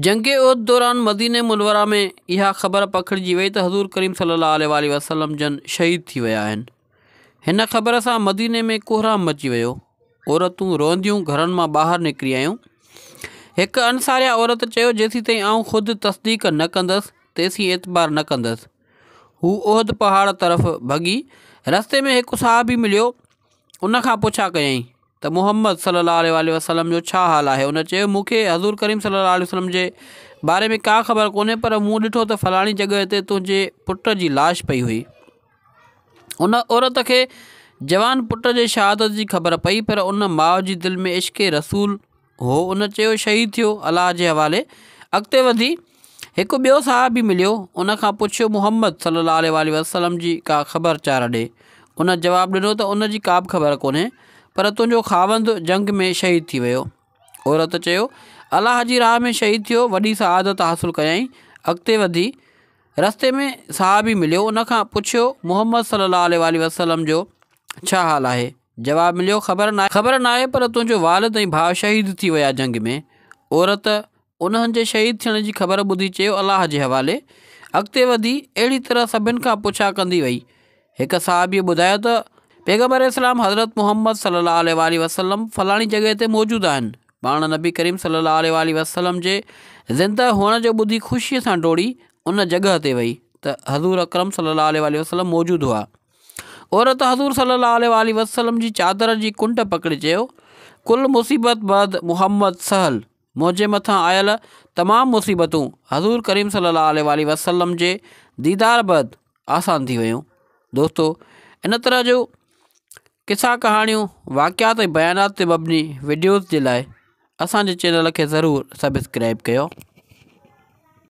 جنگ احد دوران مديني منوره ۾ اها خبر پکڙجي وئي ته حضور ڪريم صلي الله عليه واٰله وسلم جن شهيد ٿي ويا آهن. هن خبر سان مديني ۾ ڪهرام مچي ويو. عورتون روئنديون گهرن مان ٻاهر نڪري آيون. هڪ انصاريه عورت چيو جيسيتائين آئون خود تصديق نه ڪندس تيسين اعتبار نه ڪندس. هو احد پهاڙ طرف ڀڳي. رستي ۾ هڪ صحابي مليو ان کان پڇا ڪيائين. ته محمد صلي الله عليه واٰله وسلم جو ڇا حال آهي؟ ان چيو، مون کي حضور ڪريم صلي الله عليه وسلم جي باري ۾ ڪا خبر ڪونهي پر مون ڏٺو ته فلاڻي جڳهه تي تنهنجي پٽ جي لاش پئي هئي. ان عورت کي جوان پٽ جي شهادت جي خبر پئي پر ان ماء جي دل ۾ عشق رسول هو ان چيو شهيد ٿيو الله جي حوالي. اڳتي وڌي هڪ ٻيو صحابي مليو ان کان پڇيو محمد صلي الله عليه واٰله وسلم جي ڪا خبر چار ڏي. ان جواب ڏنو ته ان جي ڪا به خبر ڪونهي پر تنهنجو خاوند جنگ ۾ شهيد ٿي ويو. عورت چيو الله جي راهه ۾ شهيد ٿيو وڏي سعادت حاصل ڪيائين. اڳتي وڌي رستي ۾ صحابي مليو ان کان پڇيو محمد صلي الله عليه واٰله وسلم جو ڇا حال آهي؟ جواب مليو خبر خبر ناهي پر تنهنجو والد ۽ ڀاء شهيد ٿي ويا جنگ ۾. عورت انهن جي شهيد ٿيڻ جي خبر ٻڌي چيو الله جي حوالي. اڳتي وڌي اهڙي طرح سڀن کان پڇا ڪندي وئي. هڪ صحابيء ٻڌايو ته پيغمبر اسلام حضرت محمد صلي الله عليه واٰله وسلم فلاڻي جڳهه تي موجود آهن. پاڻ نبي ڪريم صلي الله عليه واٰله وسلم جي زنده هئڻ جو ٻڌي خوشيء سان ڊوڙي ان جڳهه تي وئي ته حضور اڪرم صلي الله عليه واٰله وسلم موجود هئا. عورت حضور صلي الله عليه واٰله وسلم جي چادر جي ڪنڊ پڪڙي چيو، ڪل مصيبت بعد محمد سهل، منهنجي مٿان آيل تمام مصيبتون حضور ڪريم صلي الله عليه واٰله وسلم جي ديدار بعد آسان ٿي ويون. دوستو ان طرح جو قصا ڪهاڻيون واقعات ۽ بيانات تي مبني وڊيوز جي لاء اسان جي چينل کي ضرور سبسڪرائب ڪيو.